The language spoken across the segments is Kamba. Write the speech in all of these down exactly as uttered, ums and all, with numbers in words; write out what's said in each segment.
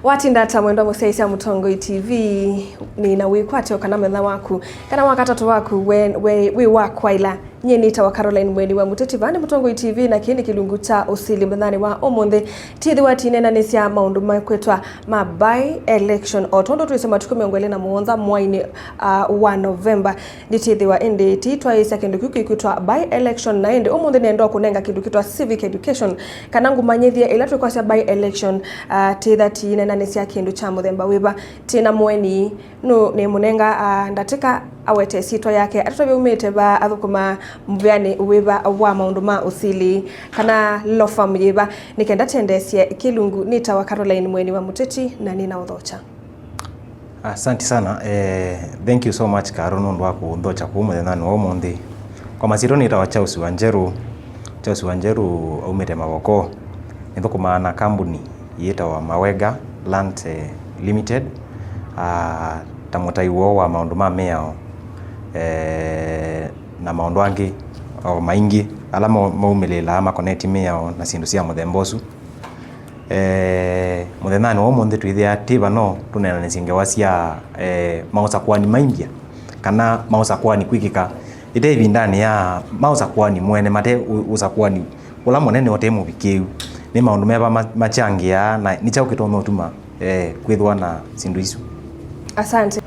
Watinda ata mwendwa mũsyaĩĩsya Mũtongoi T V, nĩ na wĩkwatyo kana mũthenya waku, kana wa katatũ waku we, we, wĩ wa kwaĩla. Nyie nĩtawa Caroline Mweni wa Mũteti, vaa nĩ Mũtongoi T V, na kĩĩ nĩ kĩlungu kya ũsili mũthenyanĩ wa ũmũnthĩ. Tithĩwa tineenanĩsya maũndũ mekwĩtwa ma by-election, o tondũ twĩsĩ matukũ mĩongo ĩlĩ na mũonza mwainĩ, ah, wa November. Nditĩthĩwa ĩndĩ ti twaĩsya kĩndũ kĩu kĩkwĩtwa by-election, na ĩndĩ ũmũnthĩ nĩenda kũnenga kĩndũ kĩtwa civic education, kana ngũmanyĩthye ĩla twĩkwasya by-election, ah, tĩtha tineenanĩsya kĩndũ kya mũthemba wĩva. Tĩ na mũeni, nũ nĩmũnenga, ah, ndatĩka awete ĩsyĩtwa yake, atũtavye aumĩte va, athũkũma mũvĩanĩ wĩva wa maũndũ ma ũsili, kana law firm yĩva, nĩ kenda tyendeesye kĩlungu. Nĩtawa Caroline Mweni wa Mũteti, na nĩna ũthokya. Asante sana. Eh, thank you so much, Karo, nũndũ wa kũnthokya kũu mũthenyanĩ wa ũmũnthĩ. Kwa masyĩtwa nĩtawa Charles Wanjeru. Charles Wanjeru aumĩte Mavoko. Nĩthũkũmaa na kambuni yĩtawa Mawega Land, eh, Limited, ah, ta mũtai woo wa maũndũ ma mĩao, eh, na maũndũ angĩ o maingĩ ala mau-, maumĩlĩlaa makoneti mĩao na syĩndũ sya mũthemba ũsu. Eh, mũthenyanĩ wa ũmũnthĩ twĩthĩa twĩ vano tũneenanĩsye ngewa sya, eh, maũsakũani ma India, kana maũsakũani kwĩkĩka ĩte ĩvindanĩ ya maũsakũani mwene mate ũ-, ũsakũani ũla mũnene ũte mũvikĩĩu. Nĩ maũndũ meva ma-, machangĩaa, na nĩ kyaũ kĩtonya ũtuma, eh, kwĩthĩwa na syĩndũ isu? Asante.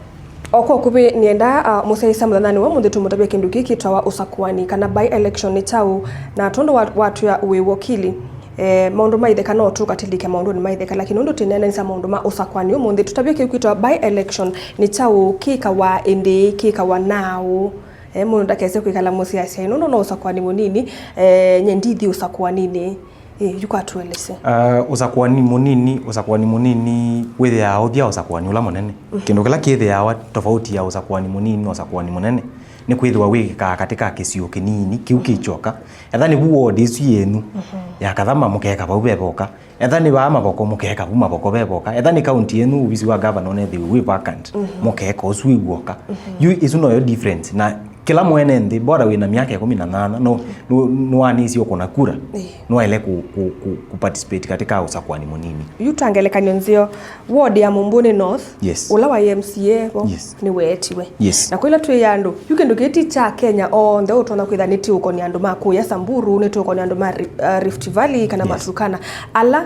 O kwa ũkuvĩ, nĩenda, ah, mũsyaĩĩsya mũthenyanĩ wa ũmũnthĩ tũmũtavye kĩndũ kĩĩ kĩtawa ũsakũani kana by-election nĩ kyaũ, na tondũ wa-, watwĩa wĩ wokili, eh, maũndũ ma itheka no tũkatilike maũndũnĩ ma itheka, lakini ũndũ tũneenanĩsya maũndũ ma ũsakũani ũmũnthĩ, tũtavye kĩu kĩtawa by-election nĩ kyaũ, kĩkawa ĩndĩĩ, kĩkawa naaũ? Eh, mũndũ ndakese kwĩkala mũsyĩ asya, "Ĩ, nũndũ no ũsakũani mũnini, eh, nye ndithi ũsakũaninĩ." Ĩ, yu kwa tũelesye. Ah, ũsakũani mũnini, ũsakũani mũnini wĩthĩaa ũthya ũsakũani ũla mũnene. Mhm. Kĩndũ kĩla kĩthĩawa tofauti ya ũsakũani mũnini na ũsakũani mũnene nĩ kwĩthĩwa wĩkĩkaa katĩ ka kĩsio kĩnini kĩu kĩ kyoka. Etha nĩvu ward ĩsu yenyu, mhm, ya Kathama, mũkeka vau ve voka. Etha nĩ vaa Mavoko, mũkeka vu Mavoko ve voka. Etha nĩ kaunti yenyu, ovisi wa gavana ũnethĩwe wĩ vacant, mhm, mũkeka ũsu wĩ w'oka. Mhm. Yu ĩsu noyo difference. Na kĩla mwene nthĩ, bora wĩ na myaka ĩkũmi na nyanya, no, nũ-, nũanĩsye ũkũna kura, ĩĩ, nwaĩle ku, ku, ku, ku participate katika ũsakũani mũnini. Yu ta ngelekany'o nzeo, ward ya Mumbuni North, yes, ũla wa M C A vo, yes, nĩweetiwe. Yes. Na kwĩla twĩ andũ, yu kĩndũ kĩĩ ti kya Kenya onthe ũtonya kwĩtha nĩ tĩũkonia andũ ma kũya Samburu, nĩ tĩũkonia andũ ma Ri-, uh, Rift Valley kana, yes, Maturkana. Ala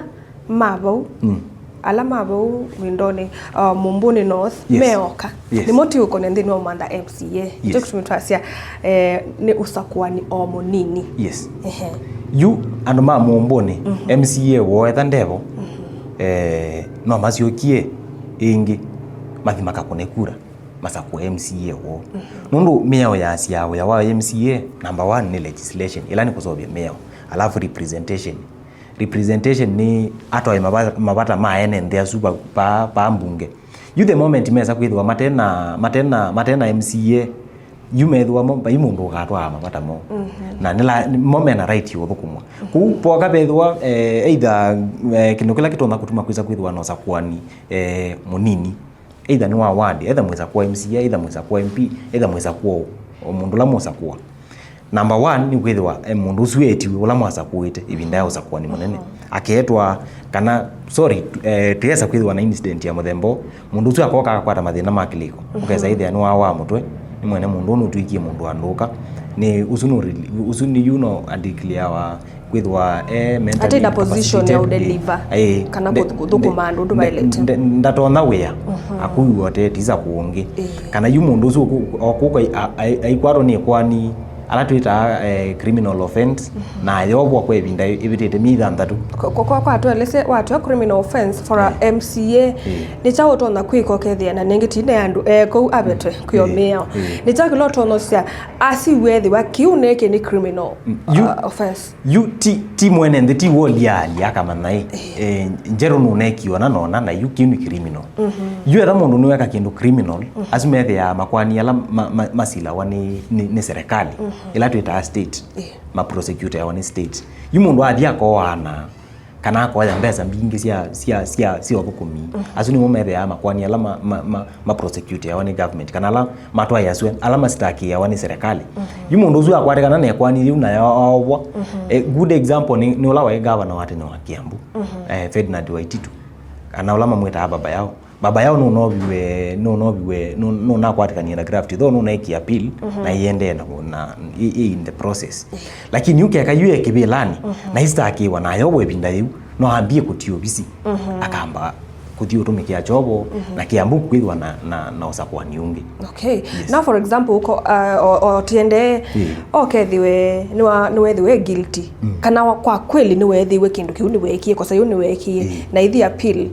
ma vau, mm, ala ma vau wĩndonĩ, uh, Mumbuni North, yes, meoka. Yes. Nĩmo tĩũkonia nthĩnĩ wa Ũmantha M C A. Yes. Nĩkyo kĩtumi twasya, eh, nĩ ũsakũani o mũnini. Yes. Ehe. Yu andũ ma Mumbuni, mhm, M C A woo etha ndevo, mhm, eh, no masyokie ĩngĩ mathi makakũne kura, masakũe M C A woo. Mhm. Nũndũ mĩao yasyaa wĩa wa M C A, number one nĩ legislation, ĩla nĩ kũseũvya mĩao. Alafu representation. Representation nĩ atwae mava-, mavata ma ene nthĩ asu va, va, va mbunge. Yu the moment mesa kwĩthĩwa matena, matena, matena M C A, yu methĩwa mo, vai mũndũ ũkatwaa mavata moo. Mhm. Na nĩla, mo mena right ya ũthũkũmwa. Mhm. Kũu poka vethĩwa, eh, either, eh, kĩndũ kĩla kĩtonya kũtuma kwĩsa kwĩthĩwa na ũsakũani, eh, mũnini. Either nĩ wa ward, either mwĩsakũa M C A, either mwĩsakũa M P, either mwĩsakũa o, o mũndũ ũla mwĩsakũa. Number one nĩ kwĩthĩwa, eh, mũndũ ũsu etiwe ũla mwasakũĩte ĩvinda ya ũsakũani mũnene. Mhm. Aketwa, kana, sorry, eh, tũyesa kwĩthĩwa na incident ya mũthemba ũũ, mũndũ ũsu akoka akakwata mathĩna ma kĩlĩko. Mhm. Ũkesa ĩthĩa nĩ wa, wa mũtwe, nĩ mwene mũndũ ũũ nũtwĩkie mũndũ wa ndũka. Nĩ ũsu nũ, ũsu nĩ yu no adeclarewa kwĩthĩwa e mentally incapacitated. Atĩ na position ya ũdeliver, ĩĩ, kana nde-, kũthũkũma andũ ũndũ vaĩlĩte. Nde-, nde-, ndatonya wĩa, mhm, akuiwa ũtee tisa kũngĩ. Ĩĩ. Kana yu mũndũ ũsu ũkũ-, okũka ai-, a-, ai-, aikwatwa nĩ kwani, ala twĩtaa, eh, criminal offense, mhm, na ayovwa kwa ĩvinda ĩ-, ĩvĩtĩte myei thanthatũ. Kwa, kwa, kwa, kwa twelese, watw'a criminal offense for a, ĩĩ, M C A, ĩĩ, nĩ kyaũ ũtonya kwĩka ũkethĩa na nengĩ tine andũ, eh, kũu avetwe, ĩĩ, kwĩomĩao? Ĩĩ. Nĩ kyaũ kĩla ũtonyosya asiw'e ethĩwa kĩu nĩkĩ nĩ criminal, mm, yu, uh, offense? Yu ti, ti mwene nthĩ, ti woliaali akamanya ĩ. Ĩĩ. Eh, Njerũ nũnekiwa na nona, na yu kĩu nĩ criminal. Mhm. Yu etha mũndũ nĩweka kĩndũ criminal, mhm, asu methĩaa makwani ala ma, ma, masilawa nĩ, nĩ, nĩ serikali, mhm, ĩla twĩtaa state, ĩĩ, maprosecuteawa nĩ state. Yu mũndũ athi akoana, kana akoya mbesa mbingĩ sya, sya, sya, sya ũthũkũmi, mhm, asu nĩmo methĩaa makwani ala ma, ma, ma, maprosecuteawa nĩ government, kana ala matwaĩasw'a, ala mastakĩawa nĩ serikali. Mhm. Yu mũndũ ũsu akwatĩkana na ĩkwani yĩu na aovwa. Mhm. A good example nĩ, nĩ ũla waĩ gavana wa tene wa Kiambu, mhm, eh, Ferdinand Waititu. kana ũla mamwĩtaa baba yao. Baba yao nũnoviwe, nũnoviwe, nũ- nũnakwatĩkanie na graft, though nũnaekie appeal, na iendee na, na i- i- in the process. Lakini yu keka yu e kĩvĩlanĩ, na istakĩwa na ayovwa ĩvinda yĩu, no ambie kũtia ovisi, akamba kũthi ũtũmĩkĩa kyovo, na Kĩambu kwĩthwa na, na, na ũsakũani ũngĩ. Okay. Yes. Now, for example, ko- uh, o- o tiendee, okethiwe nĩwa- nĩwethiwe guilty, kana wa- kwa kweli nĩweethiwe kĩndũ kĩu nĩweekie, kosa yĩu nĩweekie, na ithi appeal.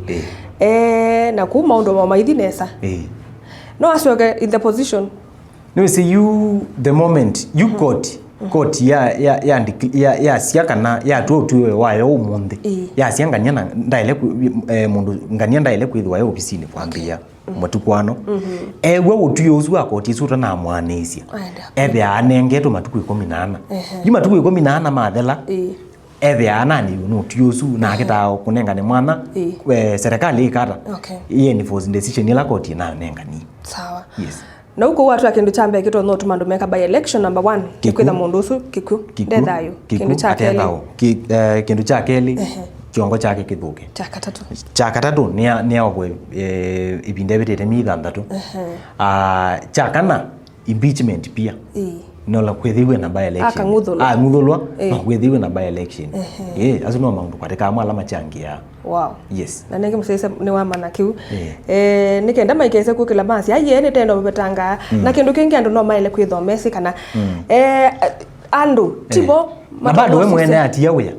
Eh, na kũu maũndũ mamaithi nesa. No asyoke in the position. Nĩwĩsĩ yu the moment yu court, court ya, ya, ya, ya, yasya kana yatua ũtw'ĩo wayo ũmũnthĩ, yasya ngania na ndaĩle kwĩ- eh, mũndũ ngania ndaĩle kwĩthĩwa e ovisini kwambĩĩa matukũ ano. Ew'a ũtw'ĩo ũsu wa koti ĩsu ũtanamwanĩĩsya, ethĩaa anengetwe matukũ ĩkũmi na ana. Yu matukũ ĩkũmi na ana mathela, ethĩaa ananĩiwe nĩ ũtw'ĩo ũsu na akĩtaa kũnengane mwana, eh, serikali ĩkata, okay, ĩ enforce decision ĩla koti ĩnanenganie. Sawa. Yes. Na ũkũ watw'a kĩndũ kya mbee kĩtonya ũtuma andũ meka by election, number one, nĩ kwĩtha mũndũ ũsu kĩkw'ũ. Nde thayũ. Kĩndũ kya kelĩ. Ki- eh, kĩndũ kya kelĩ, kĩongo kyake kĩthũke. Kya katatũ. Kya katatũ nĩ a- nĩ aovwe, eh, ĩvinda ĩvĩtĩte myei thanthatũ. Ah, kya kana, impeachment pia. Ĩĩ. Nola kwĩthĩiwe na by election. Akang'uthũlwa. Ang'uthũlwa, no kwĩthĩiwe na by election. Ĩĩ, asu no maũndũ kwatĩkaa mwa ala machangĩaa. Wow. Yes. Na nenge mũsyaĩĩsya nĩwamanya kĩu. Eh, nĩ kenda maikese kũkĩla masi aiye nĩ tendo vetanga. Na kĩndũ kĩngĩ andũ no maĩle kwĩthomesĩ kana, eh, andũ tivo na bado we mwene atia wĩa.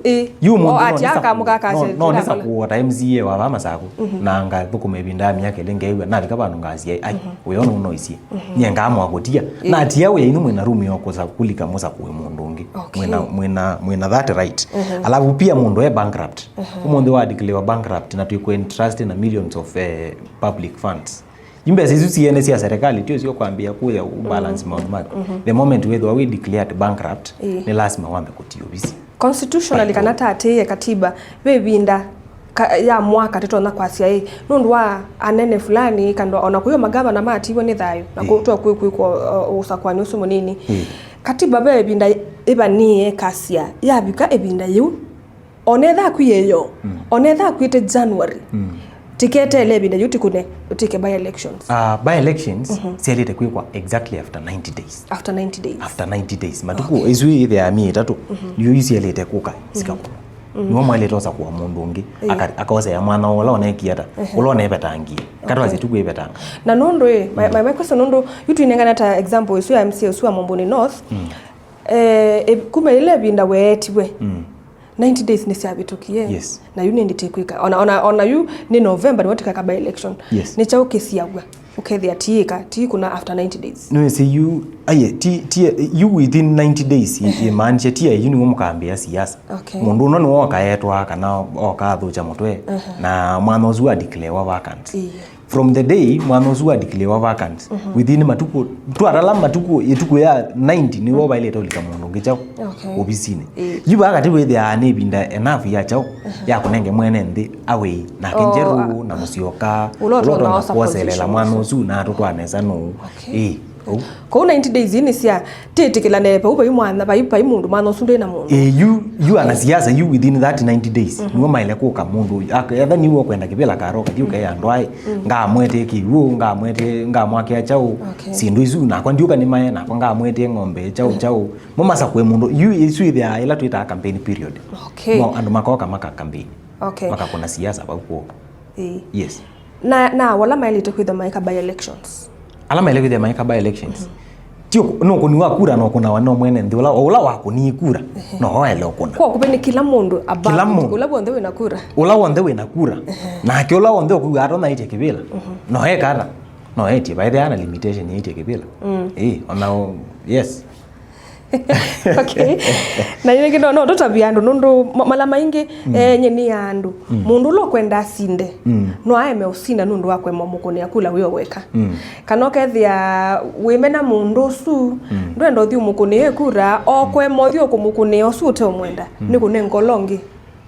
Yu mũndũ atia akamũka akasya no nesa kuota M C A wa vama saku na ngathũkũma ĩvinda ya myaka ĩlĩ ngew'a navika vandũ ngasia ai, wĩa ũno ũnoisie. Nyie ngaamũa kũtia. Na atia wĩa inu mwĩna room yokusa kulika mũsakũe mũndũ ũngĩ. Mwĩna, mwĩna, mwĩna that right. Alafu pia mũndũ e bankrupt. Ũmũnthĩ wa declare bankrupt na twĩkũ entrust na millions of, eh, public funds. Yu mbesa isu siene sya serikali tio sio kwambia kuya u balance maũndũ maku. The moment wethwa we declared bankrupt, nĩ lazima wambe kũtia ovisi. Constitutionally, kana tatĩĩe katiba, ve ĩvinda ka- ya mwaka tũtonya kwasya ĩ nũndũ wa anene fulani kana ona kũyo magavana matiwe nĩ thayũ na kũtwa kwĩkwĩkwa ũsakũani ũsu mũnini. Katiba ve ĩvinda ĩvanie kasya yavika ĩvinda yĩu, onetha akw'ĩe yo, onetha akw'ĩte January, tiketeele ĩvinda yĩu tikũne, ũtike by elections. Ah, by elections syaĩlĩte kwĩkwa exactly after ninety days. After ninety days. After ninety days. Matukũ, okay, isu ĩthĩaa myei ĩtatũ, nĩyo yu syaĩlĩte kũka, sikakunwa. Nĩwe mwaĩlĩte osa kũa mũndũ ũngĩ, aka- akaosea mwana ũla onekie ata, ũla onevetangie. Katwasye tu kwĩvetanga. Na nũndũ ĩ, my, my, my question nũndũ yu twinengane ta example ĩsu ya M C A ũsu wa Mombuni North, eh, ĩ- kuma ĩla ĩvinda weetiwe, ninety days nĩsyavĩtũkie. Yes. Na yu nĩndĩ tĩkwĩka. Ona, ona, ona yu nĩ November nĩwe tũkeka by election. Yes. Nĩ kyaũ kĩsiaw'a ũkethĩa tiĩka, tiikũna after ninety days? Nĩwĩsĩ yu, aye, ti, ti, yu within ninety days, i- imaanisha ti yu nĩwe mũkambĩĩa siasa. Okay. Mũndũ ũno nĩwe okaetwa kana oka athũkya mũtwe, na mwana ũsu adeclarewa vacant. Ĩĩ. From the day mwana ũsu wa declare vacant, within matukũ, twatala matukũ, ĩtukũ ya ninety nĩwo vaĩlĩte ũlika mũndũ ũngĩ kyaũ, okay, ovisinĩ. Ĩĩ. Yu vaa katĩ wĩthĩaa nĩ ĩvinda enough ya kyaũ, ya kũnenge mwene nthĩ away nake njerũ na mũsyoka, ũla ũtonya kwoselela mwana ũsu na atũtwaa nesa nũũ. Okay. Ĩĩ. Ũu. Kwoou ninety days nĩ sya tĩtĩkĩlane vau vai mwana, vai, vai mũndũ mwana ũsu ndĩ na mũndũ. Ĩĩ, yu, yu anasiasa yu within that ninety days nĩwe maĩle kũka mũndũ ak- etha nĩwe ũkwenda kĩvĩla karoka thiũ kaĩ andũ aĩ, ngamwete kĩw'ũ, ngamwete, ngamwakĩa kyaũ, okay, syĩndũ isu nakwa ndiũka nĩmae nakwa ngamwete ng'ombe kyaũ kyaũ. Mo masakũe mũndũ yu isu ĩthĩaa ĩla twĩtaa campaign period. Okay. Mo andũ makoka maka campaign. Okay. Makakũna siasa vau kwoo. Ĩĩ. Yes. Na, na ala maĩlĩte kwĩthwa maĩka by elections. Ala maĩle kwĩthwa maĩka by elections. Ti ũkũ- no ũkũni wa kura no kũnawa no mwene nthĩ ũla, o ũla wakũnii kura, no waĩle ũkũna. Kwa kũvĩ nĩ kĩla mũndũ above. Kĩla mũndũ. Ũla w'onthe wĩna kura. Ũla w'onthe wĩna kura. Nake ũla w'onthe ũkwĩw'a atonyaĩtye kĩvĩla. No eka ata? No etie, vaĩthĩa na limitation yaĩtye kĩvĩla. Ĩĩ, ona o- yes. Okay. Na yĩngĩ no, no tũtavye andũ nũndũ ma- mala maingĩ, eh, nyie nĩ ya andũ. Mũndũ ũla ũkwenda asinde, no aeme ũsinda nũndũ wa kũema ũmũkũnĩa kula wĩ o weka. Kana ũkethĩa wĩmena mũndũ ũsu, ndwenda ũthi ũmũkũnĩe kura, o kũema ũthi ũkũmũkũnĩa ũsu ũteũmwenda, nĩ kũnenga ũla ũngĩ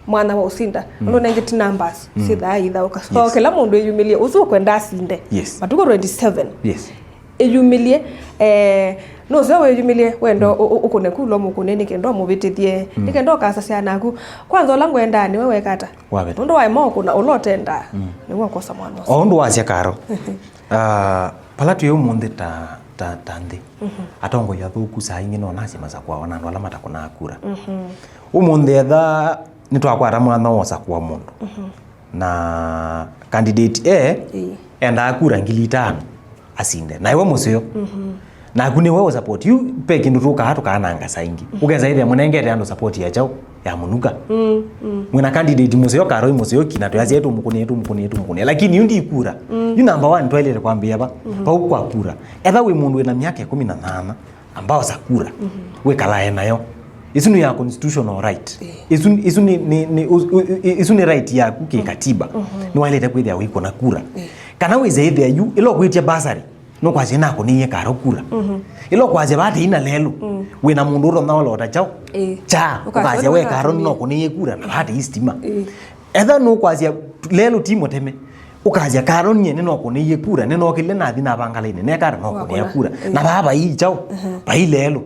mwanya wa ũsinda. Ũndũ nengĩ ti numbers syĩthaa ithaũka. So, yes, kĩla mũndũ ĩyumĩlye ũsu ũkwenda asinde. Yes. Matukũ twenty-seven. Yes. Ĩyumĩlye, eh, nũseo wĩyumĩlye, wenda ũ-, ũ-, ũkũne kula ũmũkũne nĩ kenda ũmũvĩtĩthye, nĩ kenda ũkasasya naku. Kwanza ũla ngwendaa nĩwe weka ata? Wavĩta. Nũndũ waema ũkũna ũla ũtendaa, nĩwe ũkosa mwana ũsu. O ũndũ wasya Karo, ah, pala twĩ ũmũnthĩ ta, ta, ta nthĩ, atongoi athũku saa ingĩ no nasye masakũawa na andũ ala matakũnaa kura. Ũmũnthĩ etha nĩtwakwata mwanya wa ũsakũa mũndũ, na candidate A endaa kura ngili itano asinde, na iwe mũseo. Naku nĩwe ũ support. Yu pe kĩndũ tũkaa tũkaananga saa ingĩ. Ũkesa ĩthĩa mũnengete andũ support ya kyaũ? Ya mũnuka. Mwĩna candidate mũseo, Karoi mũseo ki, na twĩasya tũmũkũnĩe, tũmũkũnĩe, tũmũkũnĩe. Lakini yu ndi kura. Yu number one twaĩlĩte kwambĩĩa va? Vau kwa kura. Etha wĩ mũndũ wĩna myaka ĩkũmi na nyanya, ambao za kura wĩkalae nayo. Isu nĩ ya constitutional right. Isu, isu nĩ, nĩ, nĩ, us-, u-, u-, isu nĩ right yaku kĩkatiba. Nĩwaĩlĩte kwĩthĩa wĩkũna kura. Kana wĩse ĩthĩa yu, ĩla ũkwĩtya bursary, nũkwasya nakũnĩie Karo kura. Ĩla ũkwasya vate ina lelũ, wĩna mũndũ ũtonya ũlota kyaũ? Kya, ũkasya we Karo nĩnokũnĩie kura na vate istima. Etha nũkwasya lelũ ti mũteme, ũkasya Karo nyie nĩnokũnĩie kura, nĩnokĩlile nathi navanga laini, nekata nokũnĩa kura. Na vaa vai kyaũ? Vai lelũ.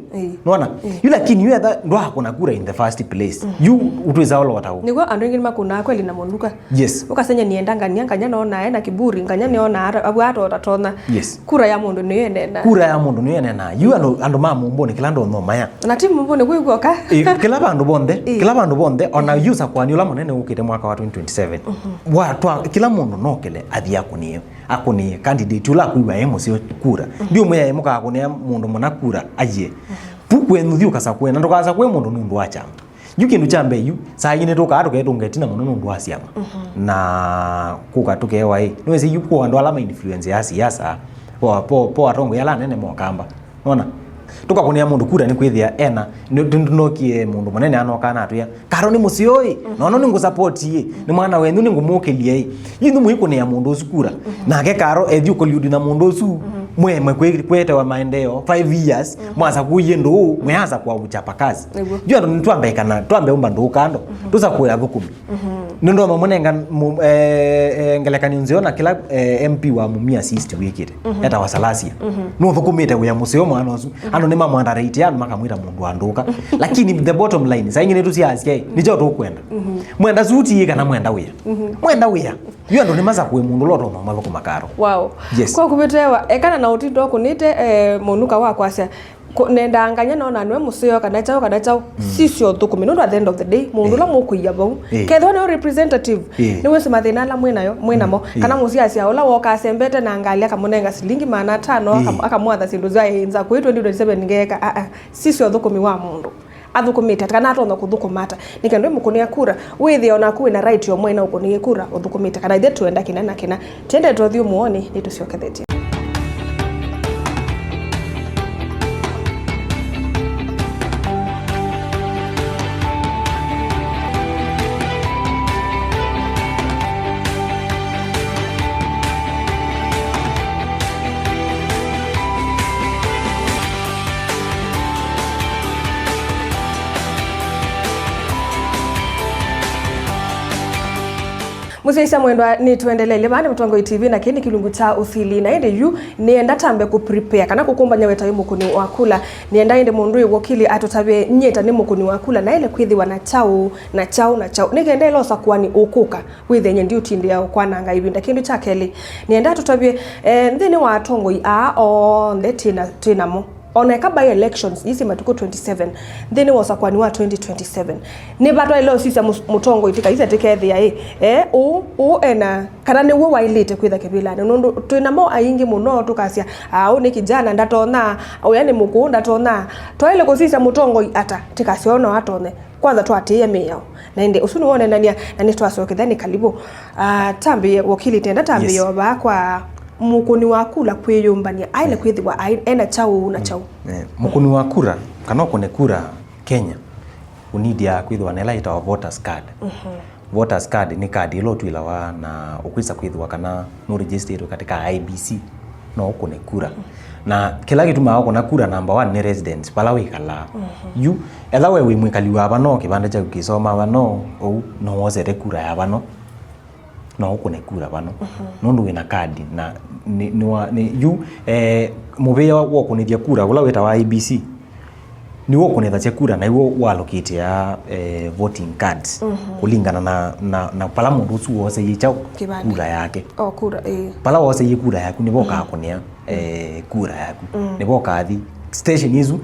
Nona? Yu lakini yu etha ndwakũna kura in the first place. Yu ũtwĩsa ũlota ũ? Nĩw'o andũ aingĩ nĩmakũnaa kweli na mũnuka. Yes. Ũkasenya nienda ngania, ngania nona ena kiburi, ngania nĩona ata, avu ata ũtatonya. Yes. Kura ya mũndũ nĩyo ĩnena. Kura ya mũndũ nĩyo ĩnena. Yu andũ, andũ ma mũmbũnĩ kĩla ndono maya. Na ti mũmbũnĩ kwĩ kuoka. Ĩ, kĩla vandũ vonthe, kĩla vandũ vonthe, ona yu sakwani ũla mũnene ũkĩte mwaka wa twenty twenty-seven. Wa, twa, kĩla mũndũ nokĩle athi akũnĩe, akũnĩe candidate ũla akwĩw'a e mũseo kura. Ndiũmwĩa mũkakũnĩa mũndũ mũna kura, ayie. Vu kwenyu thi ũkasakũe, na ndũkasakũe mũndũ nũndũ wa kyama. Yu kĩndũ kya mbee yu, saa ingĩ nĩtũkaa tũketũnga ĩtina mũno nũndũ wa syama. Na kũka tũkewa ĩ. Nĩwĩsĩ yu kwĩ andũ ala ma influence ya siasa, po, po, po atongoi ala anene mokamba. Nona? Tũkakũnĩa mũndũ kura nĩkwĩthĩa ena, nĩ-, nĩtũnokie mũndũ mũnene anoka na atwĩa, Karo nĩ mũseo ĩ, nono nĩngũsupport ĩ, nĩ mwana wenyu nĩngũmũkĩlya ĩ. Yu nĩmũikũnĩa mũndũ ũsu kura. Nake Karo ethi ũkoliudi na mũndũ ũsu, mwemwe kwĩ-, kwĩtewa maendeeo, five years, mwasakũie ndũũ, mwĩasa kwa uchapakazi. Nĩguo. Yu andũ nĩtwambe kana, twambe ũmba ndũũ kando, tũsakũe athũkũmi. Nĩndoma mũnenga mũ-, eh, eh, ngelekany'o nzeo na kĩla, eh, M P wa Mumias East wĩkĩte. Etawa Salasia. Nũthũkũmĩte wĩa mũseo mwana ũsu. Andũ nĩmamwandarĩte, andũ makamwĩta mũndũ wa ndũka. Lakini the bottom line, saa ingĩ nĩtũsiasya ĩ, nĩkyo tũkwenda. Mwenda suti ĩ kana mwenda wĩa? Mwenda wĩa. Yu andũ nĩmasakũe mũndũ ũla ũtonya mathũkũma Karo. Wow. Yes. Kwa kũvĩtewa, ekana na ũtindo kũnĩte, eh, mũnuka wa kwasya, Kũ-, nenda nganya nona nwe mũseo kana kyaũ kana kyaũ. Sisyo thũkũmi, nũndũ at the end of the day, mũndũ ũla mũkũia vau, kethĩwa nĩwe representative, nĩwĩsĩ mathĩna ala mwĩ nayo, mwĩ namo. Kana mũsiasya ũla woka asembete na ngalĩ akamũnenga silingi maana atano, akam-, akamwatha syĩndũ sya ĩnza kwĩ twenty twenty-seven ngeeka. Aa, sisyo thũkũmi wa mũndũ. Athũkũmĩte ata, kana atonya kũthũkũma ata, nĩ kenda ĩmũkũnĩa kura, wĩthĩe onaku wĩna right yo mwene ũkũnĩe kura ũthũkũmĩte, kana ithyĩ twenda kĩna na kĩna. Tiendete ũthiũ mũonĩ, nĩtũsyokethetye. Mũsyaĩĩsya mwendwa, nĩtũendeleelye vaa nĩ Mũtongoi T V, na kĩĩ nĩ kĩlungu kya ũsili. Na ĩndĩ yu nĩenda tambe kũ prepare kana kũkũmbany'a wĩta wĩ mũkũni wa kula. Nĩenda ĩndĩ mũndũ wĩ wokili atũtavye, nyie ta nĩ mũkũni wa kula naĩle kwĩthĩwa na kyaũ na kyaũ na kyaũ, nĩ kenda ĩla ũsakũani ũkũka wĩthĩe nyie ndiũtindĩa ũkwananga ĩvinda. Kĩndũ kya kelĩ, nĩenda atũtavye, eh, nthĩnĩ wa atongoi aa onthe twĩ na, twĩ namo, ona eka by elections ii syĩ matukũ twenty-seven, nthĩnĩ wa ũsakũani wa twenty twenty-seven, nĩvatwaĩle ũsisya mũs-, mũtongoi tũkaisya tũkethĩa ĩ, eh, ũũ, ũũ ena, kana nĩw'o waĩlĩte kwĩtha kĩvĩlanĩ, nũndũ twĩ namo aingĩ mũno tũkasya, "Aa, ũũ nĩ kijana ndatonya, ũya nĩ mũkũũ ndatonya." Twaĩle kũsisya mũtongoi ata, tũkasya ũũ no atonye? Kwanza twatĩĩe mĩao. Na ĩndĩ ũsu nĩwonenany'a, na nĩtwasokethya nĩ kalivu. Ah, tambĩĩe, wokili, tenda tambĩĩe, yes, o vaa kwa mũkũni wa kula kwĩyũmbany'a, aĩle kwĩthĩwa aĩ-, ena kyaũ na kyaũ. Eh, mũkũni wa kura, kana ũkũne kura Kenya, ũnidia kwĩthĩwa na ĩla yĩtawa voters card. Voters card nĩ card ĩla ũtwĩlawa na ũkwĩsa kwĩthĩwa kana nũregistrĩtwe katika I E B C, no ũkũne kura. Na kĩla kĩtumaa ũkũna kura, number one, nĩ residence, vala wĩkalaa. Yu, etha we wĩ mwĩkali wa vano, kĩvanda kyaku kĩsoma vano, ũu, no wosete kura ya vano, no ũkũne kura vano. Nũndũ wĩna kadi, na nĩ, nĩ wa, nĩ, yu, eh, mũvĩa wa ũkũnĩthya kura, ũla wĩtawa I E B C, nĩw'o ũkũnĩthasya kura, na iw'o ũallocatea, eh, voting cards, mhm, kũlingana na, na, na pala mũndũ ũsu wooseie kyaũ, kĩvandĩ, kura yake. O, kura, ĩĩ. Pala wooseie kura yaku, nĩvo, mm, ũkakũnĩa, eh, kura yaku. Mm. Nĩvo ũkathi station isu,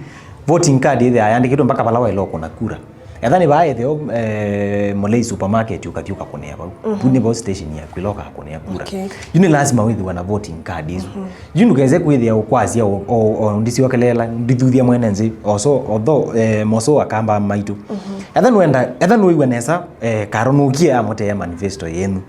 voting card ĩthĩawa yandĩkĩtwe mpaka pala waĩle ũkũna kura. Etha nĩ vaa etheo, eh, Molei supermarket, ũkathi ũkakũnĩa vau. Mhm. Vu nĩvo station yaku ĩla ũkakũnĩa kura. Okay. Yu nĩ lasima wĩthĩwa na voting card isu. Mhm. Yu ndũkese kwĩthĩa ũkwasya o, o, o, ndisyokelela, ndithuthya mwene nzĩ, oso, although, eh, moso akamba maitũ. Mhm. Etha nũenda, etha nũĩw'a nesa, eh, Karo nũkie amũtee manifesto yenyu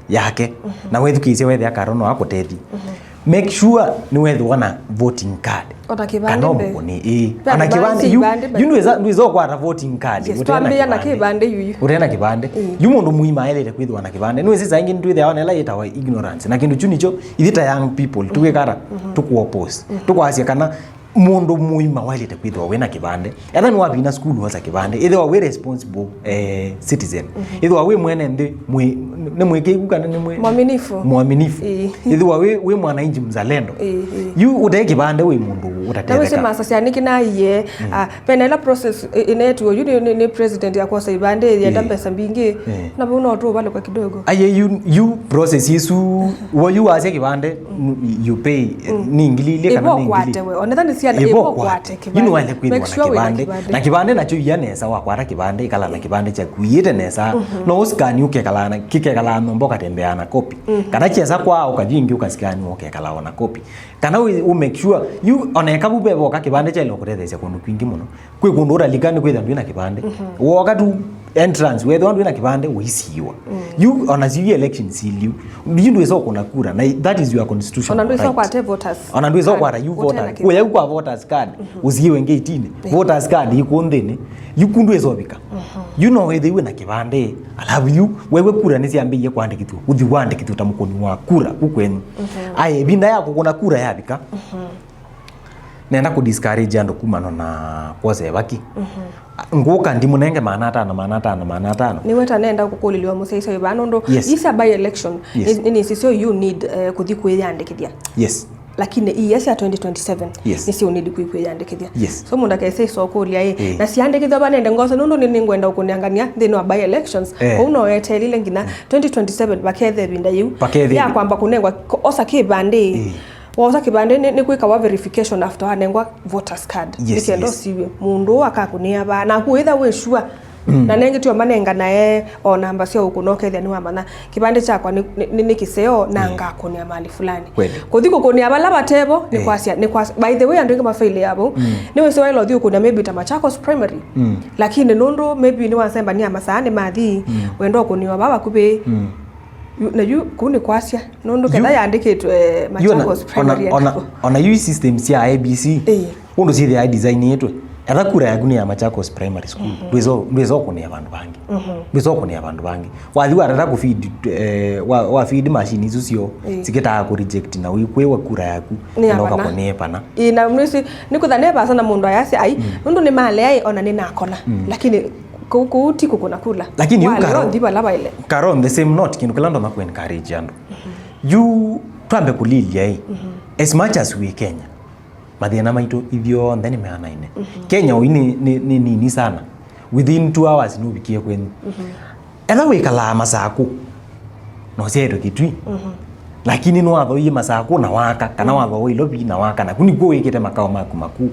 yake, mhm, na wethukĩĩsya wethĩa Karo no akũtethye. Mhm. Make sure nĩwethĩwa na voting card. O ta kĩvandĩ. Kana mbee. Ũmũkũnĩ, ĩĩ. Pia ona andũ kĩvandĩ, maisye yu, ivandĩ, yu ndwĩsa, ndwĩsa ũkwata voting card, yes, ũte na twambĩĩa na kĩvandĩ. Kĩvandĩ yu, yu. Ũte na kĩvandĩ. Ĩĩ. Yu mũndũ mũima aĩlĩte kwĩthĩwa na kĩvandĩ. Nĩwĩsĩ saa ingĩ nĩtwĩthĩawa na ĩla yĩtawa ignorance. Na kĩndũ kyu nĩkyo, ithyĩ ta young people, mhm, tũkĩkara, mhm, tũkũ-oppose. Mhm. Tũkwasya kana mũndũ mũima waĩlĩte kwĩthĩwa wĩna kĩvandĩ. Etha nĩwavina sukulu wosa kĩvandĩ, ĩthĩwa wĩ responsible, eh, citizen. Mhm. Ĩthĩwa wĩ mwene nthĩ, mwĩ, nĩ mwĩkĩĩku kana nĩ mwĩ-, mwaminifu. Mwaminifu. Ĩĩ. Ĩthĩwa wĩ, wĩ mwananchi mzalendo. Ĩĩ, ĩĩ. Yu ũte kĩvandĩ wĩ mũndũ na wĩsĩ ũtatetheka. Masasya nĩkĩnaiye, mm, ah, pena ĩla process ĩ-, ĩnetuo, yu nĩ, nĩ, nĩ president ya kwosa ivandĩ, yenda, ĩĩ, mbesa mbingĩ, ĩĩ, na vau no tũũvalũka kidogo. Aye, yu, yu process isu, wo yu wasya kĩvandĩ, mm, you pay, mm, nĩ ngili ilĩ kana nĩ ngili? Ĩvo ũkwate we, onetha nĩ syana, ĩvo ũkwate. Ĩvo ũkwate kĩvandĩ. Yu nĩwaĩle kwĩthĩwa na kĩvandĩ. Make sure wĩna kĩvandĩ. Na kĩvandĩ nakyo ia nesa, wakwata kĩvandĩ, ĩkala na kĩvandĩ kyaku, ĩĩte nesa. Mhm. No ũsikani ũkekala na, kĩkekala nyũmba ũkatembeaa na kopi. Mhm. Kana kyesa kwaa ũkathi ĩngĩ ũkasikani ũkekala o na kopi. Kana ũ, ũ make sure, yu ona eka vu vevoka kĩvandĩ kyaĩle kũtetheesya kũndũ kwingĩ mũno. Kwĩ kũndũ ũtalika nĩ kwĩthĩa ndwĩ na kĩvandĩ. Mhm. Woka tu entrance, wethĩwa ndwĩ na kĩvandĩ, ũisiwa. Mm. Yu, ona syu election siliu. Yu ndwĩsa ũkũna kura, na that is your constitutional right. Ona ndwĩsa ũkwate voters card. Ona ndwĩsa ũkwata yu voters. Ũte na kĩvandĩ. Ũya yu kwa voters card, mhm, ũsiĩwe ngeitinĩ. Eh. Voters card ĩkũ nthĩnĩ. Yu kũ ndwĩsa ũvika. Mhm. Yu no wĩthĩwe na kĩvandĩ, alafu yu, wewe kura nĩsyambĩĩie kwandĩkĩthw'a. Ũthi wandĩkĩthw'a ta mũkũni wa kura, ku kwenyu. Mhm. Aya, ĩvinda ya kũkũna kura yavika. Mhm. Nenda kũ discourage andũ kumana na kwosa ĩvaki. Mhm. Ngũka ndimũnenge maana atano, maana atano, maana atano. Nĩwe ta nenda kũkũlĩlwa mũsyaisya wĩ vaa nũndũ, yes, these are by election. Yes. Nĩ, nĩ, nĩsisyo you need, eh, kũthi kwĩyandĩkĩthya. Yes. Lakini iia sya twenty twenty-seven, yes, nĩsyo need kwĩ-, kwĩyandĩkĩthya. Yes. So mũndũ akese isokũlya ĩ, eh, na siandĩkĩthwa va nende ngose nũndũ nĩ, nĩngwenda ũkũnengania nthĩnĩ wa by elections. Eh. Kũu no weteelile nginya, mm, twenty twenty-seven vakethe ĩvinda yĩu. Vakethe ya ĩvinda. Kwamba kũnengwa ko-, osa kĩvandĩ. Eh. Wosa kĩvandĩ nĩ, nĩ kwĩkawa verification after wanengwa voters card. Yes, nĩkenda, yes, ũsiw'e mũndũ ũũ akakũnĩa vaa. Naku wĩtha wĩ sure. Mm. Na nengĩ tio manenganae o namba sya ũkũna ũkethĩa nĩwamanya kĩvandĩ kyakwa nĩ, nĩ, nĩ, nĩ kĩseo na, mm, ngakũnĩa mahali fulani. Kweli. Kũthi kũkũnĩa vala vatevo nĩ, eh, kwasya, nĩ kwasya. By the way, andũ aingĩ mafailĩaa vau. Mm. Nĩwĩsĩ waĩle ũthi ũkũnĩa maybe ta Machakos Primary. Mm. Lakini nũndũ maybe nĩwasembania masaa nĩ mathi, mm, wenda ũkũnĩwa vaa vakuvĩ. Mm. Yu, na yu kũu nĩ kwasya. Nũndũ yu, ketha yandĩkĩtwe, eh, yu ona, Machakos Primary ona, ona, ona yu system sya I E B C, ĩĩ, ũndũ syĩthĩaa designĩtwe, etha kura yaku nĩ ya Machakos Primary School, mhm, ndwĩsa, ndwĩsa ũkũnĩa vandũ vangĩ. Mhm. Ndwĩsa ũkũnĩa vandũ vangĩ. Wathi watata kũ feed, eh, wa, wa feed machine isu syo, ĩĩ, sikĩtaa kũ reject na ũikwĩwa kura yaku, nĩ ya kana vana, ũkakũnĩe pana. Ĩĩ, na mwĩsĩ, nĩkwĩtha ne vasa na mũndũ ayasya, ai, mm, nũndũ nĩmalea, ĩ, ona nĩnakona. Mm. Lakini kũu, kũu ti kũkũna kula. Lakini yu walea Karo, ũthi vala waĩle. Karo, on the same note, kĩndũ kĩla ndonya kũ encourage andũ. Mhm. Yu twambe kũlilya ĩ, mhm, as much as we Kenya, mathĩna maitũ ithyonthe nĩmeanaine. Mhm. Kenya ũi nĩ, nĩ, nĩ nini sana. Within two hours nũvikie kwenyu. Mhm. Etha wĩkalaa Masakũ, na ũsyaĩtwe Kitui, mhm, lakini nĩwathoie Masakũ na waka, kana, mhm, wathoa Ilovi na waka, naku nĩkw'o wĩkĩte makao maku makuu.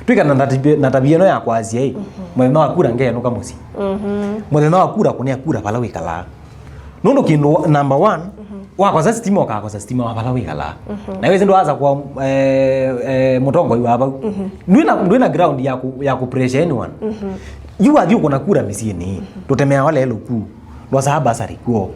Twĩkana na tabi-, na tabia ĩno ya kwasya ĩ, mhm, mũthenya wa kura ngenũka mũsyĩ. Mhm. Mũthenya wa kura kũnĩa kura vala wĩkalaa. Nũndũ kĩndũ wa-, number one, mhm, wakosa sitima, ũkakosa sitima wa vala wĩkalaa. Mhm. Na wĩsĩ ndwasa kwa, eh, eh, mũtongoi wa vau. Mhm. Ndwĩna, ndwĩna ground ya kũ-, ya kũ pressure anyone. Mhm. Yu wathi ũkũna kura mĩsyĩnĩ, mhm, tũtemeawa lelũ kuu. Ndwasaa basarĩ kwoo.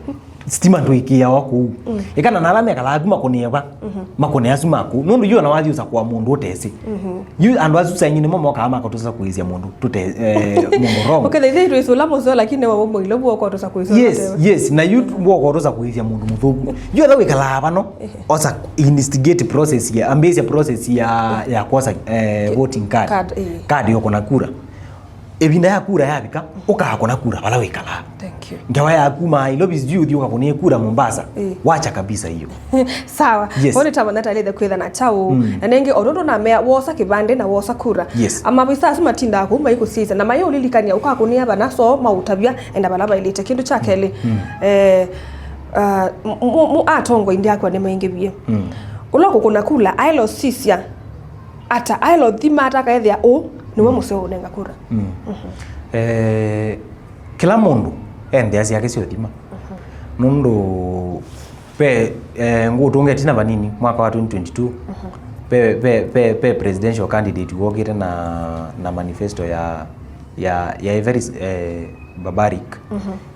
Sitima ndwĩkĩawa kũu. Mm. Ĩkana na ala mekalaa kuma kũnĩeva, mhm, makũnĩa asu ma kũu. Nũndũ yu ona wathi ũsakũa mũndũ ũtesĩ. Mhm. Yu andũ asu saingĩ nĩmo mokaa makatũsa kũĩsya mũndũ tũte, eh, mũndũ wrong. Ũkethĩa ithyĩ twĩsũla mũseo, lakini we wĩ mũilovu ũkotũsa kũĩsya. Yes, ũtewe. Yes, na yu wokotũsa kũĩsya mũndũ mũthũku. Yu etha wĩkalaa vano, ehe, osa instigate process ya, ambĩĩsya process ya, ya kwosa, eh, voting card. Card, eh. Card yokona kura. Ĩvinda ya kura yavika, ũkakũna kura vala wĩkalaa. Thank Ngewa yaku ma Nairobi sijui uthi ukakũnie kura Mombasa. Eh. Wacha kabisa hiyo. Sawa. Yes. Oni tama nata lethe kwitha na chao. Mm. Na nenge onondo na mea wosa kibande na wosa kura. Yes. Ama bisa asu matinda ku mai kusisa na mai ulilikania ukakunia bana so mautavya enda bala bailite kindu cha keli. Mm. Eh uh, mu atongoi ndi akwa ni maingi bie. Mm. Ulo kukuna kula ailo sisia ata ailo thima ata kaethia u niwe museo unenga kura. Mm. Mm -hmm. Eh Kĩla mũndũ e nthĩa syake sya ũthima. Nũndũ ve eh, ngũtũnga ĩtina vanini mwaka wa twenty twenty-two, ve, ve, ve, ve presidential candidate wokĩte na, na manifesto ya, ya, ya very eh, barbaric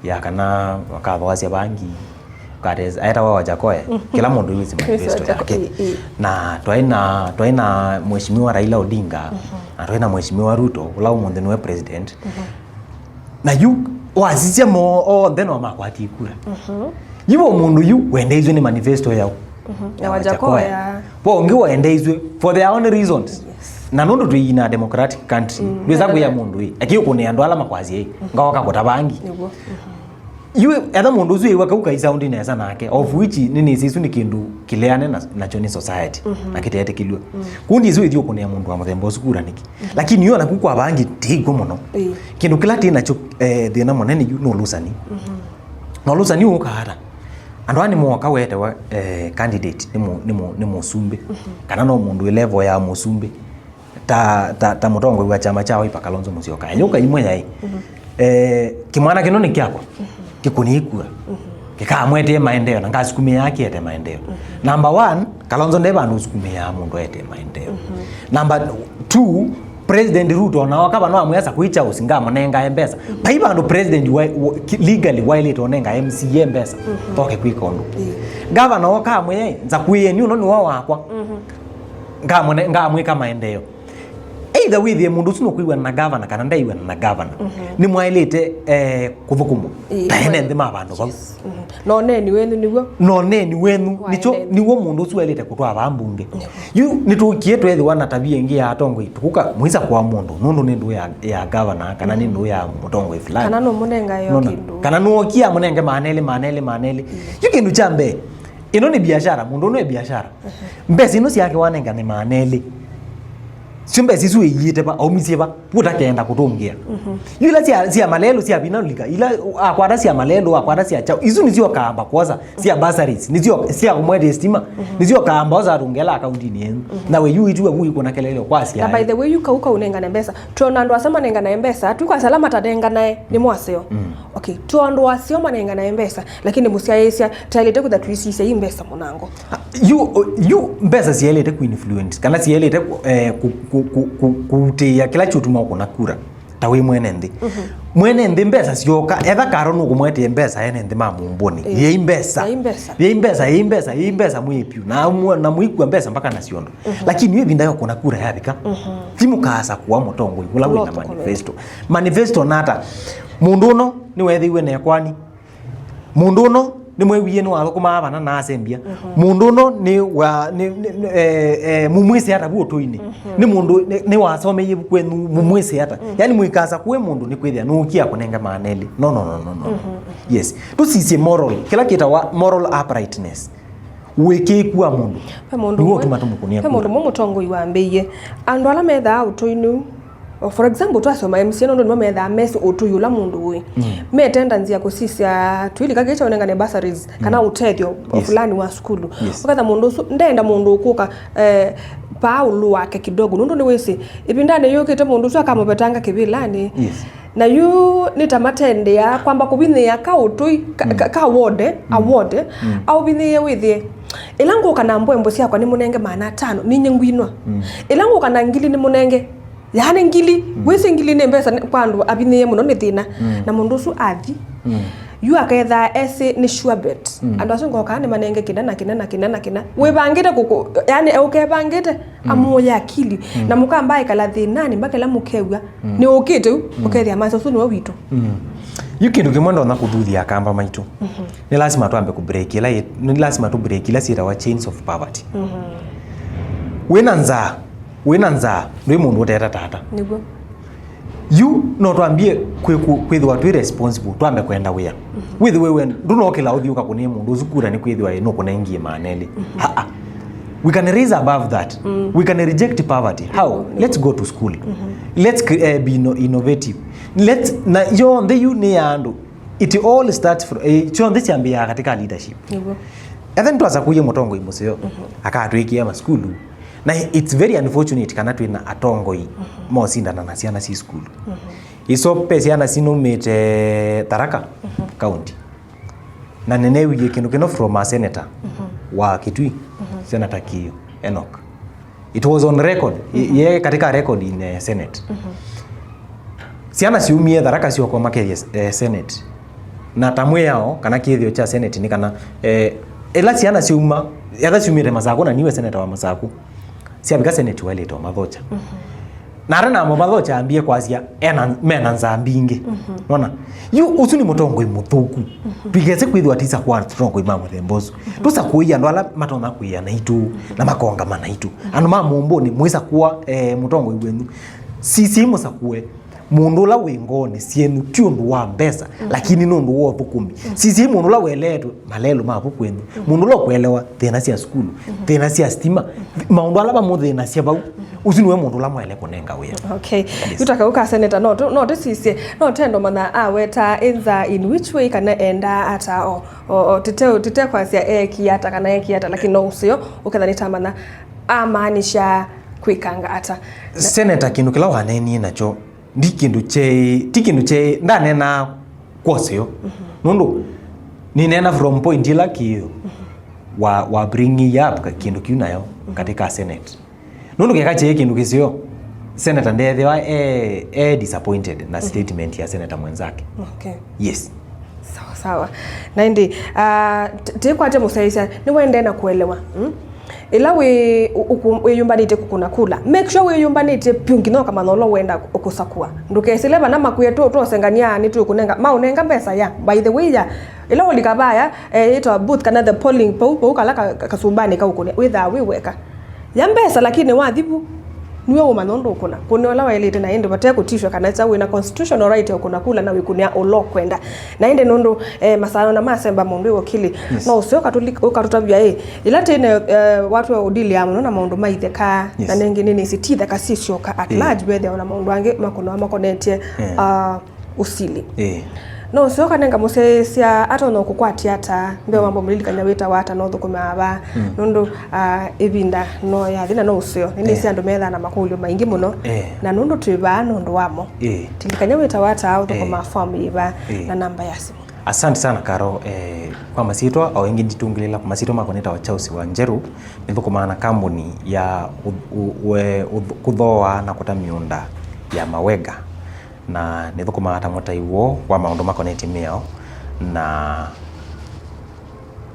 ya kana akathoasya vangi, ukateza aetawa Wajakoya. Kĩla mũndũ wĩsĩ manifesto yake. Na twaĩ na, twaĩ na mheshimiwa Raila Odinga, na twaĩ na mheshimiwa Ruto ũla ũmũnthĩ nĩwe president. Na yu wasisya moo onthe no makwatie kura. Yu vo mũndũ yu wendeiswe nĩ manifesto yao. Na Wajakoya. Vo ũngĩ wendeiswe for their own reasons. Na nũndũ twĩ in a democratic country, ndwĩsa kwĩa mũndũ ĩ, eki ũkũnĩa andũ ala makwasya ĩ, ngaoka kũta vangi. Nĩguo. Yu etha mũndũ ũsu ĩwa kau kai sound nesa nake, of which nĩnĩsĩ isu nĩ kĩndũ kĩleane na, nakyo nĩ society, na kĩteetĩkĩlw'a. Kundi isu ĩthi ũkũnĩa mũndũ wa mũthemba ũsu kura nĩkĩ? Lakini yu naku kwa vangi tĩkw'o mũno. Ĩĩ. Kĩndũ kĩla tĩ nakyo eh, thĩna mũnene yu nĩ ũlũsani. Na ũlũsani ũũ ũkaa ata? Andũ aa nĩmooka wetewa eh, candidate nĩ mũ- nĩ mũ- nĩ mũsumbĩ, kana no mũndũ wĩ level ya mũsumbĩ, ta, ta, ta mũtongoi wa kyama kya Wiper Kalonzo Musyoka. Yũka imwe yaĩ eh, kĩmwana kĩno nĩ kyakwa, kĩkũnĩkua, kĩkamwetee maendeeo na ngasukumĩaa kĩete maendeeo. Number one, Kalonzo nde vandũ ũsukumĩaa mũndũ ete maendeeo. Number two, President Ruto ona oka vano amwĩa Sakui Charles ngamũnengae mbesa. Vai vandũ president wa, wa, ki- legally waĩlĩte ũnenga M C A mbesa oke kwĩka ũndũ. Gavana oka amwĩa Nzakuĩeni ũno nĩwe wakwa. Ngamũne- ngamwĩka maendeeo. Either wĩthĩe mũndũ ũsu nũkwĩw'ana na gavana kana ndaiw'ana na gavana, nĩmwaĩlĩte eh, kũthũkũmwa ta ene nthĩ ma vandũ vau. Na ũneeni wenyu nĩw'o. Na ũneeni wenyu nĩkyo nĩw'o mũndũ ũsu waĩlĩte kũtwaa vaa mbunge. Yu nĩtũkie tweethĩwa na tavia ĩngĩ ya atongoi, tũkũka mũisa kwa mũndũ nũndũ nĩ ndũũ ya, ya gavana kana nĩ ndũũ ya mũtongoi fulani. Kana nũmũnengae o kĩndũ. Kana nũokie amũnenge maana elĩ, maana elĩ, maana elĩ. Yu kĩndũ kya mbee, ĩno nĩ biashara, mũndũ ũno e biashara. Mbesa ino syake wanenga nĩ maana elĩ. Syo mbesa isu ĩiĩte va, aumisye va, ũtakenda kũtũngĩa. Yu ila sya, sya malelũ sya vina lika, ila akwata sya malelũ, akwata sya chao, isu nĩsyo kaamba kwosa, sya bursaries, nĩsyo sya kũmwete stima, nĩsyo kaamba osa atũngela akaundinĩ yenyu. Na we yu itiwa vu ikũna kelele kwa sya. Na by the way, yu kau kaunengane mbesa, twona andũ asa manenganae mbesa, twikwasya ala matanenganae nĩ mwaseo. Okay, twona andũ aseo manenganae mbesa, lakini mũsyaĩĩsya taĩlĩte kwĩtha tũisisya i mbesa mũnango. Yu, yu mbesa sielete kuinfluence kana sielete eh, ku- ku- ku- ku- kuutĩĩa kĩla kyũtuma ũkũna kura ta wĩ mwene nthĩ. Mwene nthĩ mbesa syoka, etha karo nũkũmwetie mbesa ene nthĩ ma mũmbũnĩ. Yei mbesa. Yei mbesa. Yei mbesa, yei mbesa, yei mbesa mwĩ piũ. Na mwa- na mũikua mbesa mpaka na ciondo. Lakini yu ĩvinda yokũna kura yavika, ti mũkaasa kũa mũtongoi ũla wĩna manifesto. Manifesto nata? Mũndũ ũno nĩwethĩiwe na ekwani. Mũndũ ũno nĩmwewie nĩwathũkũmaa vana na asembia. Mũndũ ũno nĩ wa nĩ, nĩ, nĩ, eh, eh, mumwĩsĩ ata vu ũtũinĩ. Nĩ mũndũ nĩ, nĩwasomeie vu kwenyu mumwĩsĩ ata. Yani mwĩkasa kũĩ mũndũ nĩkwĩthĩa nũkia kũnenga maana elĩ. No, no, no, no, no. Yes. Tũsisye moral. Kĩla kĩtawa moral uprightness. Ũĩkĩĩku wa mũndũ. Ve mũndũ nĩguo ũtuma tũmũkũnia kura. Ve mũndũ mwe mũtongoi wambĩie andũ ala methaa ũtũinĩ. For example, twasoma M C A nũndũ nĩmo methaa mesĩ ũtũi ũla mũndũ ũĩ. Me tendency ya kũsisya twĩlika kĩĩ kya ũnengane bursaries kana ũtethyo fulani wa sukulu. Ũketha mũndũ ũsu ndenda mũndũ ũkũka eh, paa ũlũ wake kidogo nũndũ nĩwĩsĩ ĩvindanĩ yũkĩte mũndũ ũsu akamũvetanga kĩvĩlanĩ. Na yu nĩ ta matendea kwamba kũvinyĩĩa ka ũtũi ka, ka, ka wode awode aũvinyĩĩe wĩthĩe ĩla ngũka na mbwembwe syakwa nĩmũnenge maana atano ninye ngwinwa. Ĩla ngũka na ngili nĩmũnenge. Yaani ngili, wĩsĩ ngili nĩ mbesa nĩ- kwa andũ avinyĩĩe mũno nĩ thĩna. Na mũndũ ũsu athi. Yu akethaa esĩ nĩ sure bet. Andũ asu ngokaa nĩmanenge kĩna na kĩna na kĩna na kĩna. Wĩvangĩte kũkũ, yaani eũkevangĩte amũũye akili. Na mũkamba ĩkala thĩnanĩ mpaka ĩla mũkew'a nĩ ũkĩte u ũkethĩa masa ũsu nĩwe witũ. Yu kĩndũ kĩmwe ndonya kũthuthia akamba maitũ. Nĩ lasima twambe kũbreak ila yĩ- nĩ lasima tũbreak ila syĩtawa chains of poverty. Wĩna nzaa, wĩna nzaa ndwĩ mũndũ ũteta tata. Nĩguo. Yu no twambie kwĩ-, kwĩthĩwa twĩ responsible, twambe kwenda wĩa. Wĩthĩwe we ndũnokĩla ũthi ũkakũnĩe mũndũ ũsu kura nĩ kwĩthĩwa ĩ nũkũnengie maana elĩ. Haa. We can raise above that. We can reject poverty. How? Let's go to school. Let's cre- eh, be inno- innovative. Let's, na yonthe yu nĩ ya andũ. It all starts from, eh, syonthe syambĩaa katika leadership. Nĩguo. And then twasakũie mũtongoi mũseo, akatwĩkĩa masukulu. Na it's very unfortunate kana twĩ na atongoi mosindana na syana syĩ sukulu. Iso pe syana sinaumĩte Tharaka County. Na nĩneewie kĩndũ kĩno from a senator wa Kitui, Senator Kĩĩo Enoch. It was on record. I- ye katika record in, eh, Senate. Syana siumie Tharaka syoka makethie, eh, Senate. Na ta mwĩao kana kĩthĩo kya Senate nĩ kana, eh, ĩla syana siuma, etha siumĩte Masaku na niwe senator wa Masaku, syavika Senate waĩlĩte ũmathocha. Na ara namo mathocha ambie kwasya ena, mena nzaa mbingĩ. Nona? Yu ũsu nĩ mũtongoi mũthũku. Ndwĩkese kwĩthĩwa tisa kwa atongoi ma mũthemba ũsu. Tũsakũie andũ ala matonya kwĩa naitũ na makongama naitũ. Andũ ma mũmbũnĩ mwĩsakũa, eh, mũtongoi wenyu. Sisiai mũsakũe mũndũ ũla wĩ ngoonĩ syenyu, ti ũndũ wa mbesa, lakini nĩ ũndũ wa ũthũkũmi. Sisiai mũndũ ũla weleetwe malelũ ma vu kwenyu, mũndũ ũla ũkwelewa thĩna sya sukulu, thĩna sya sitima, maũndũ ala mamũthĩnasya vau. Ũsu nĩwe mũndũ ũla mwaĩle kũnenga wĩa. Okay. Yes. Yu ta kau ka senator, no tũ- no tũsisye, no tũende ũmanya aweta ĩ nza in which way kana endaa ata, o, o, o, tũte- tũtekwasya eekie ata kana eekie ata, lakini no ũseo ũketha nĩtamanya amaanisha kwĩkanga ata. Senator, kĩndũ kĩla waneenie nakyo, ndi kĩndũ kyeĩ, ti kĩndũ kyeĩ, ndaneenaa kwa ũseo. Nũndũ nĩneena from point ĩla Kĩĩo wa, wa bringing up ka- kĩndũ kĩu nayo katika Senate. Nũndũ keka kyeĩ kĩndũ kĩseo, senator ndeethĩwa e, e disappointed na statement ya senator mwenzake. Okay. Yes. Sawa sawa. Na ĩndĩ, ah, t- tĩkwatya mũsyaĩĩsya, nĩwaendee na kũelewa, mm? Ĩla wĩ ũ- ũkũ- wĩyũmbanĩtye kũkũna kula, make sure wĩyũmbanĩtye vyũ nginya ũkamanya ũla ũenda kũsakũa. Ndũkesĩle vana makwĩe tũ- tũosengania nĩtũkũnenga, maũnenga mbesa ya, by the way ya. Ĩla ũlika vaya, eh, ĩtawa booth kana the polling, pau, pau kala ka- ka- kasumbanĩ kaũkũnĩa, wĩthaa wĩ weka. Ya mbesa, lakini wathi vu, nĩwe ũmanya ũndũ ũkũna. Kũnĩa ũla waĩlĩte na ĩndĩ vate kũtishwa kana kyaũ wĩna constitutional right ya ũkũna kula na wĩkũnĩa ũla ũkwenda. Na ĩndĩ nũndũ, eh, masaa ona masemba mũndũ wĩ wakili, yes, no ũseo ũkatũli- ũkatũtavya ĩ, ĩla tene, eh, watu wa ũdili ya mũno na maũndũ ma itheka, yes, na nengĩ nĩ nĩsĩ ti itheka sisyoka at, yeah, large, vethĩawa na maũndũ angĩ makũnawa makonetye, yeah, ah, ũsili. Ĩĩ. No ũseo ũkanenga mũsyaĩĩsya atonya kũkwatya ata, mbee wamba mũlilikany'a wĩtawa ata na ũthũkũmaa va. Mm. Nũndũ, ah, ĩvinda no yathi na no ũseo. Nĩnĩsĩ, eh, andũ methaa na makũlyo maingĩ mũno. Eh. Na nũndũ twĩ vaa nũndũ wamo. Ĩĩ. Lilikany'a wĩtawa ata, ũthũkũmaa, eh, form yĩva, eh, na namba ya simũ. Asante sana, Karo. Eh, kwa masyĩtwa, o ĩngĩ nditũngĩlĩla, kwa masyĩtwa makwa nĩtawa Charles Wanjeru, nĩthũkũmaa na kambuni ya ũ- ũ- we- ũth- kũthooa na kũta mĩũnda ya Mawega. Na nĩthũkũmaa ta mũtai woo wa maũndũ makonetye mĩao, na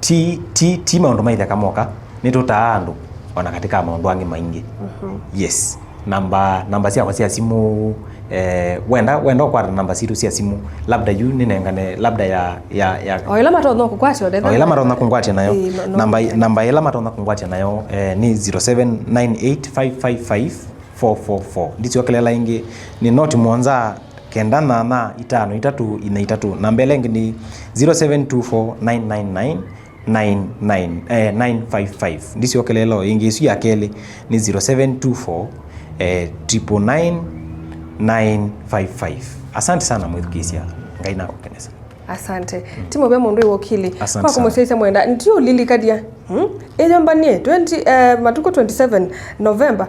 ti, ti, ti maũndũ ma itheka moka, nĩtũtaa andũ ona katika maũndũ angĩ maingĩ. Mhm. Yes. Namba, namba syakwa sya simũ, eh, wenda, wenda ũkwata namba sitũ sya simũ, labda yu nĩnengane, labda ya, ya, ya o ĩla matonya kũkwatya, o ĩla matonya kũngwatya nayo. Ĩĩ, no, no. Namba, namba ĩla matonya kũngwatya nayo, eh, nĩ zero seven nine eight five five five four four four. Ndisyokelela ĩngĩ, nĩ noti mũonza kenda nyanya itano itatũ inya itatũ. Namba ĩla ĩngĩ nĩ zero seven two four nine nine nine nine nine, eh, nine five five. Ndisyokelela o ĩngĩ, ĩsu ya kelĩ nĩ zero seven two four, eh, triple nine nine five five. Asante sana mwĩthukĩĩsya. Ngai nakũkenesa. Asante. Mm. Ti mũvea mũndũ wĩ wakili. Asante sana. Kwa kũmũsyaĩĩsya mwenda, ndiũlilikany'a. Hmm? Ĩyũmbany'e twenty, eh, matukũ twenty-seven November.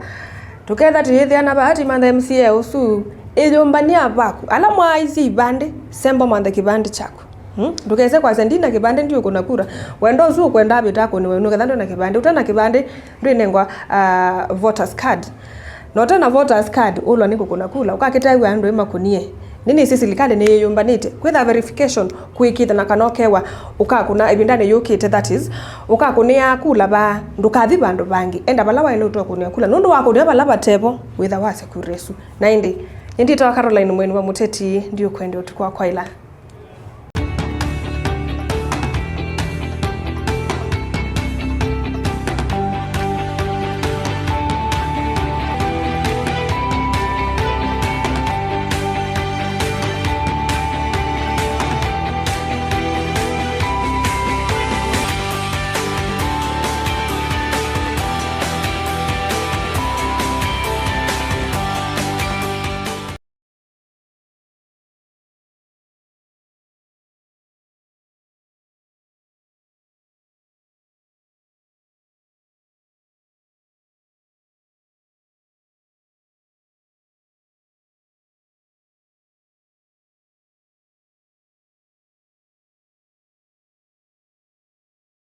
Tũketha tũyĩthĩana vaa tũimantha M C A ũsu. Ĩyũmbany'e avaku. Ala mwaaisye ivandĩ, semba mwanthe kĩvandĩ kyaku. Hmm? Ndũkese kwasya, "Ndi na kĩvandĩ, ndiũkũna kura." Wendo ũsu ũkwenda avĩta akũnĩwe nũketha ndwĩ na kĩvandĩ. Ũte na kĩvandĩ, ndwĩnengwa, ah, voters card. Na ũte na voters card, ũlwa nĩ kũkũna kula, ũkakĩtaĩw'a andũ ĩ makũnie. Nĩnĩsĩ silikalĩ nĩyĩyũmbanĩte kwĩtha verification kwĩkĩte na kana ũkewa ũkakũna ĩvindanĩ yũkĩte, that is, ũkakũnĩa kula vaa, ndũkathi vandũ vangĩ. Enda vala waĩle ũtwa kũnĩa kula, nũndũ wakũnĩa vala vatevo, wĩtha wasya kura ĩsu. Na ĩndĩ, nĩndĩtawa Caroline Mweni wa Mũteti, ndiũkwendea ũtukũ wa kwaĩla.